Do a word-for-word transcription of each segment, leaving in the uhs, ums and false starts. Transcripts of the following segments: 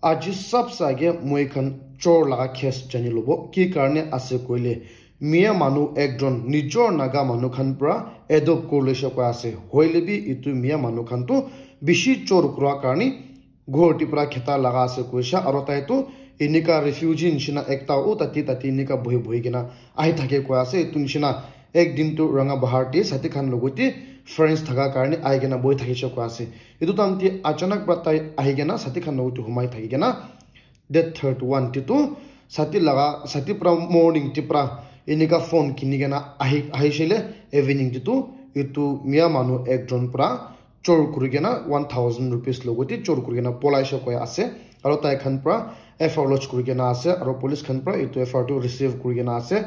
Aji sabse age moi khan chor laga case jani lobo. Ki karne ase koile, Mia manu ekjon nijor Naga manu khan pra adopt kuri loishe koi ase. Hoile bi itu Mia manu khan tu bishi chor kura karne ghor te pra kheta laga ase koishe, aro tai tu enika refugee nishina ekta u tati tati enika bohi bohi kena ahi thake koi ase. Itu nishina ek din tu Ranga Bahar te sati khan logote friends thaka karne ahi kena bohi thakishe koi ase. Itu time te achanak pra tai ahi kena sati khan logote humai thaki kena date third one te tu sati laga, sati pra morning te pra enika phone kini kena ahi, ahishile evening te tu itu Mia manu ekjon pra chor kuri kena one thousand rupees logote chor kuri kena polaishe koi ase. Aro tai khan pra F I R lodge kuri kena ase, aro police khan pra itu F I R tu receive kuri kena ase.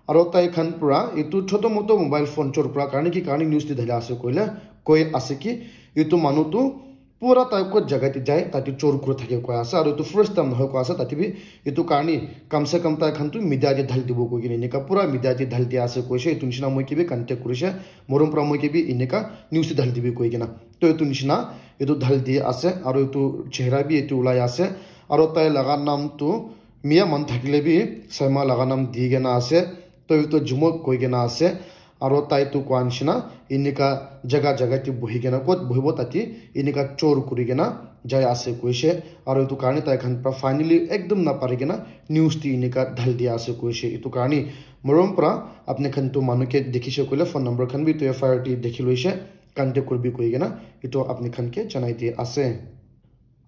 Aro tai khan pra itu choto moto mobile phone chor kura karne ki karne news te dhala ase koile, koi ase ki itu manu tu pura tai kot jaga te jai tate chor kuri thake koi ase, aro itu first time nohoi koi ase, tate bi itu karne kam se kam tai khan tu media te dhal dibo koi kena enika pura media te dhal dia ase koishe. Itu nishina moi ke bi contact kurishe, morom pra moi ke bi enika news te dhal dibi koi kena. To itu nishina itu dhal di ase, aro itu chehra bi itu ulai ase, aro tai laga nam tu Mia man thakile bi Saima laga nam di kena ase, to itu Jumok koi kena ase, aro tai tu koa nishina enika jaga jaga te bohi kena kot bohibo tate enika chor kuri kena jai ase koishe, aro itu karne tai khan pra finally ekdom na pari kena news te enika dhal dia ase koishe. Itu karne morom pra apni khan tu manu ke dekhishe koile phone number khan bi tu F I R te dekhi loishe, contact kuribi koi kena itu apni khan ke janai di ase.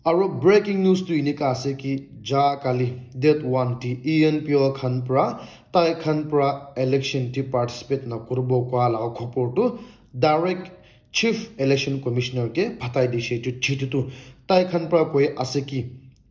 Aro breaking news tu enika ase ki ja kali date one te E N P O khan pra tai khan pra election te participate na kuribo koi laga khobor tu direct Chief Election Commissioner ke phatai dishe. Etu chithi tu tai khan pra koi ase ki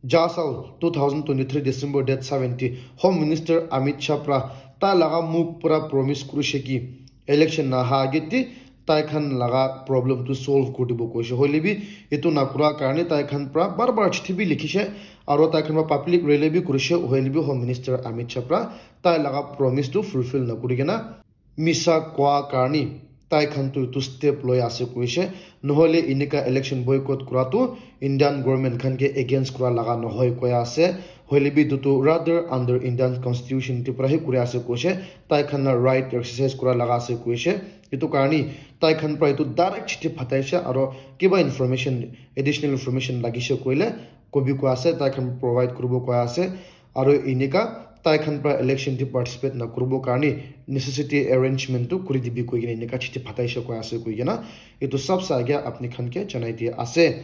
ja sal two thousand twenty-three December date seven te Home Minister Amit Shah pra tai laga mukh pra promise kurishe ki election naha age te tai khan laga problem tu solve kuri dibo koishe. Hoile bi etu nakura karne tai khan pra bar bar chithi bi likhishe, aro tai khan pra public rally bi kurishe. Hoile bi Home Minister Amit Shah pra tai laga promise tu fulfill nakuri kena misa koa karne tai khan tu etu step loi ase koishe. Nohole enika election boycott kura tu Indian government khan ke against kura laga nohoi koi ase. Hoile bi etu tu rather under Indian constitution te pra hi kuri ase koishe. Tai khan la right exercise kura laga ase koishe. Etu karne tai khan pra etu direct chithi phataishe, aro kiba information, additional information lagishe koile kobi koi ase, tai khan provide kuribo koi ase. Aro enika tai khan pra election te participate na kuribo karne necessity arrangement tu kuri dibi koi kena enika chithi phataishe koi ase koi kena etu sabse age apni khan ke janai dia ase.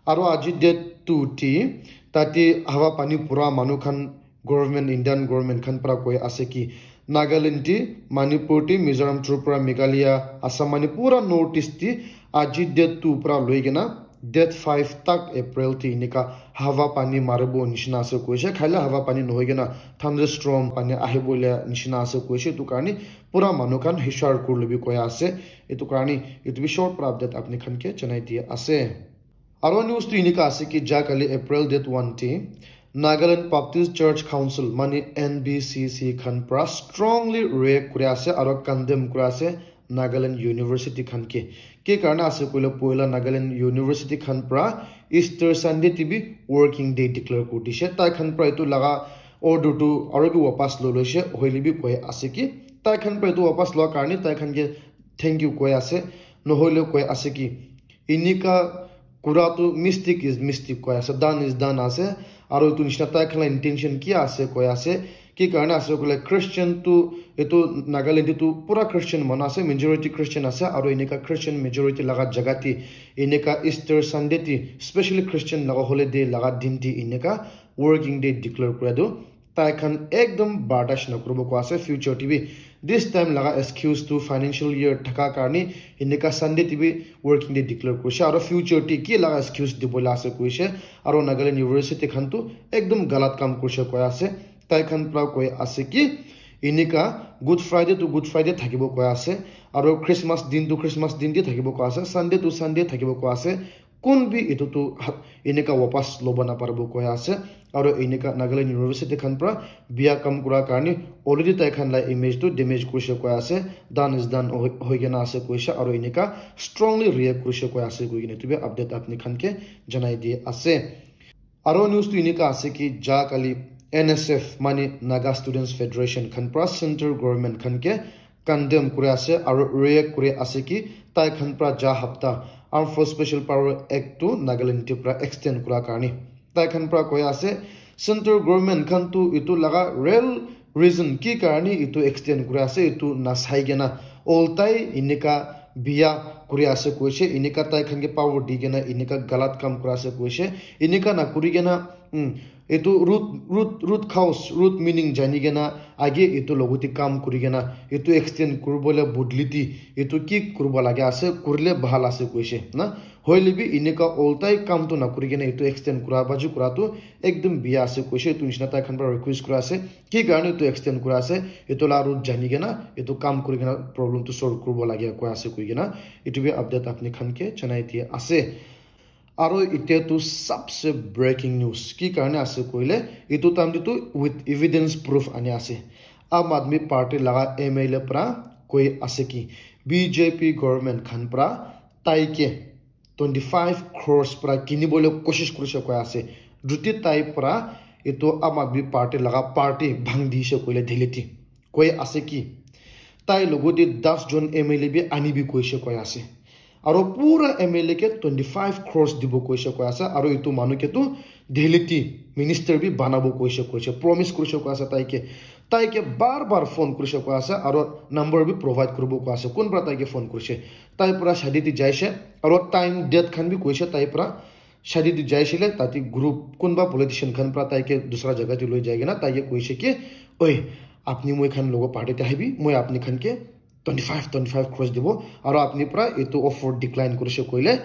Aro aji date two te tate hawa pani pura manu khan government, Indian government khan pra koi ase ki Nagaland te, Manipur te, Mizoram, Tripura, Meghalaya, Assam, mane pura North East te aji date two pra loi kena date five tak April te enika hawa pani maribo nishina ase koishe. Khaile hawa pani nohoi kena thunderstorm pani ahibo le nishina ase koishe. Etu karne pura manu khan hushar kuri lobi koi ase. Etu karne etu bi short pra update apni khan ke janai dia ase. Aro news tu enika ase ki ja kali April date one te Nagaland Baptist Church Council mane N B C C khan pra strongly react kuri ase aro condemn kuri ase Nagaland University khan ke. Ki karne ase koile poila Nagaland University khan pra Easter Sunday te bi working day declare kuri dishe. Tai khan pra etu laga order tu aro bi wapas loi loishe, hoile bi koi ase ki tai khan pra etu wapas loa karne tai khan ke thank you koi ase. Nohoile koi ase ki enika kura tu mistake is mistake koi ase, done is done ase. Aro etu nishina tai khan la intention ki ase koi ase, ki karne ase koile Christian tu etu Nagaland te tu pura Christian manu ase, majority Christian ase, aro enika Christian majority laga jaga te enika Easter Sunday te specially Christian laga holiday laga din te enika working day declare kura tu tai khan ekdom bardash nakuribo koi ase. Future te bi this time laga excuse tu financial year thaka karne enika Sunday te bi working day declare kurishe, aro future te ki laga excuse dibole ase koishe. Aro Nagaland University khan tu ekdom galat kam kurishe koi ase. Tai khan pra koi ase ki enika Good Friday tu Good Friday thakibo koi ase, aro Christmas din tu Christmas din te thakibo koi ase, Sunday tu Sunday thakibo koi ase. Kun bi etu tu ha-, enika wapas lobo naparibo koi ase. Aro enika Nagaland University khan pra biya kam kura karne already tai khan la image tu damage kurishe koi ase, done is done hoi, hoi kena ase koishe, aro enika strongly react kurishe koi ase koi kena etu bi update apni khan ke janai di ase. Aro news tu enika ase ki ja kali N S F mane Naga Students Federation khan pra central government khan ke condemn kuri ase aro react kuri ase ki tai khan pra ja hapta Armed Force Special Power Act tu Nagaland te pra extend kura karne. Tai khan pra koi ase central government khan tu itu laga real reason ki karne itu extend kuri ase itu nasai kena oltai enika biya kuri ase koise, enika tai khan ke power di kena enika galat kam kuri ase koise, enika na kuri kena, um, etu root, root, root cause, root meaning jani kena age etu logote kam kuri kena etu extend kuribole bodliti etu ki kuribo lage ase, kurile bhal ase koise na. Hoile bi enika oltai kam tu na kuri kena etu extend kura baji kura tu ekdum biya ase koise. Etu nishina tai khan pra request kura ase ki karne etu extend kura ase, etu la root jani kena etu kam kuri kena problem tu solve kuribo lage koi ase koi kena etu bi update apni khan ke janai dia ase. Aro ite tu sabse breaking news ki karne ase koile, etu time te tu with evidence proof ani ase. Aam Aadmi Party laga M L A pra koi ase ki B J P government khan pra tai ke twenty five crores pra kinibole koshish kurise koi ase. Juti tai pra etu Aam Aadmi Party laga party bhang dise koile Delhi te koi ase ki tai logote das jon M L A bi ani bi koise koi ase. Aro pura M L A ke twenty five crores dibo koise koi ase. Aro etu manu ke tu Delhi te minister bi banabo koise koise, promise kurise koi ase tai ke. Tai ke bar bar phone kurise koi ase, aro number bi provide kuribo koi ase. Kun pra tai ke phone kurise? Tai pra shadi te jaise, aro time date khan bi koise tai pra. Shadi te jaisile tate group kunba politician khan pra tai ke dusra jaga te loi jai kena tai ke koise ki, "Oi, apni moi khan logo party te ahibi, moi apni khan ke twenty five, twenty five crores dibo, aro apni pra etu offer decline kurise koile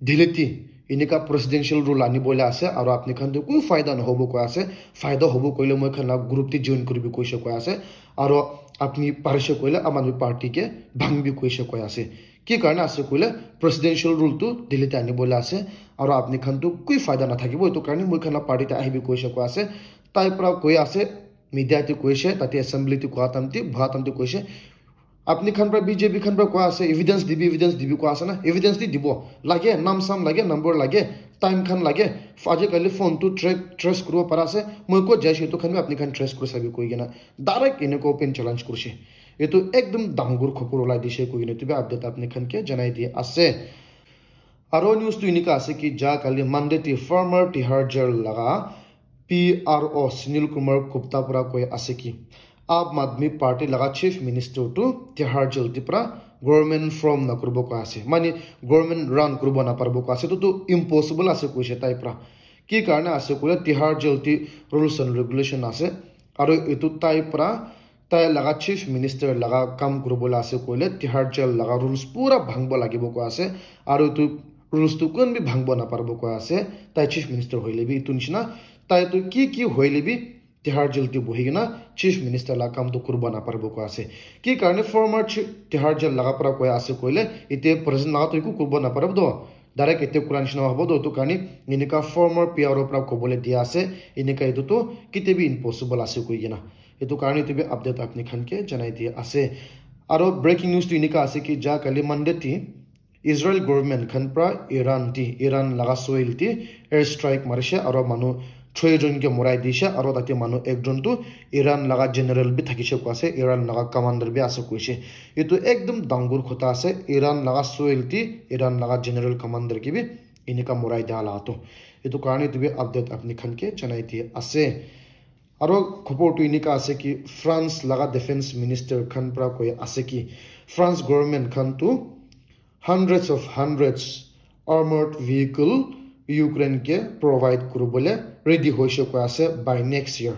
Delhi te enika presidential rule ani bole ase, aro apni khan tu koi faida nahobo koi ase, faida hobo koile moi khan la group te join kuribi koise koi ase, aro apni parise koile Aam Aadmi Party ke bhangbi koise koi ase." Ki karne ase koile presidential rule tu Delhi te ani bole ase, aro apni khan tu koi faida na thakibo, etu karne moi khan la party te ahibi koise koi ase. Tai pra koi ase, media te koise, tate assembly te koi atam te, bha atam te koise. Apni khan pra B J P khan pra koi ase, evidence dibi, evidence dibi koi ase na, evidence di dibo. Lage, nam sam lage, number lage, time khan lage. Aji kali phone tu track, trace kuribo para ase, moi kot jaise etu khan bi apni khan trace kuri sabi koi kena. Direct enika open challenge kurise. Etu ekdum dangor khobor ulai dise koi kena etu bi update apni khan ke janai di ase. Aro news tu enika ase ki ja kali Monday te former Tihar jail laga P R O Sunil Kumar Gupta pra koi ase ki Aam Aadmi Party laga chief minister tu Tihar jail te pra government form na kuribo koi ase. Mane government run kuribo na paribo koi ase. Etu tu impossible ase koise tai pra. Ki karne ase koile Tihar jail te rules and regulation ase. Aro etu tai pra tai laga chief minister laga kam kuribole ase koile Tihar jail laga rules pura bhangbo lagibo koi ase. Aro etu rules tu kun bi bhangbo na paribo koi ase. Tai chief minister hoile bi etu nishina tai tu ki ki hoile bi Tihar jail te bohi kena chief minister la kam tu kuribo na paribo koi ase. Ki karne former chi-, Tihar jail laga pra koi ase koile ite present laga tu eku kuribo na paribo do. Direct ite kura nishina hobo do, etu karne enika former P R O pra kobole dia ase, enika etu tu kite bi impossible ase koi kena. Etu karne etu bi update apni khan ke janai dia ase. Aro breaking news tu enika ase ki ja kali Monday te Israel government khan pra Iran te, Iran laga soil te air strike marise aro manu choi jon ke morai dise aro tate manu ekjon tu Iran laga general bi thakise koi ase, Iran laga commander bi ase koise. Etu ekdum dangor khota ase, Iran laga soil te Iran laga general commander ke bi enika morai dia la tu. Etu karne etu bi update apni khan ke janai di ase. Aro khobor tu enika ase ki France laga defense minister khan pra koi ase ki France government khan tu hundreds of hundreds armored vehicle Ukraine ke provide kuribole ready hoise koi ase by next year.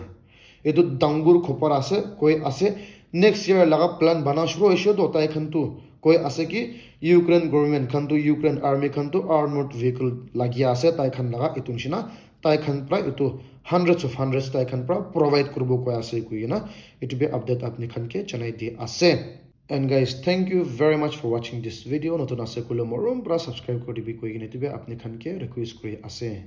Etu dangor khobor ase, koi ase next year laga plan bana shuru hoise to tai khan tu koi ase ki Ukraine government khan tu Ukraine army khan tu armored vehicle lagi ase tai khan laga etu nishina tai khan pra etu hundreds of hundreds tai khan pra provide kuribo koi ase koi kena etu bi update apni khan ke janai di ase. And guys, thank you very much for watching this video. Notun ase koile morom pra subscribe kuri dibi koi kena etu bi apni khan ke request kuri ase.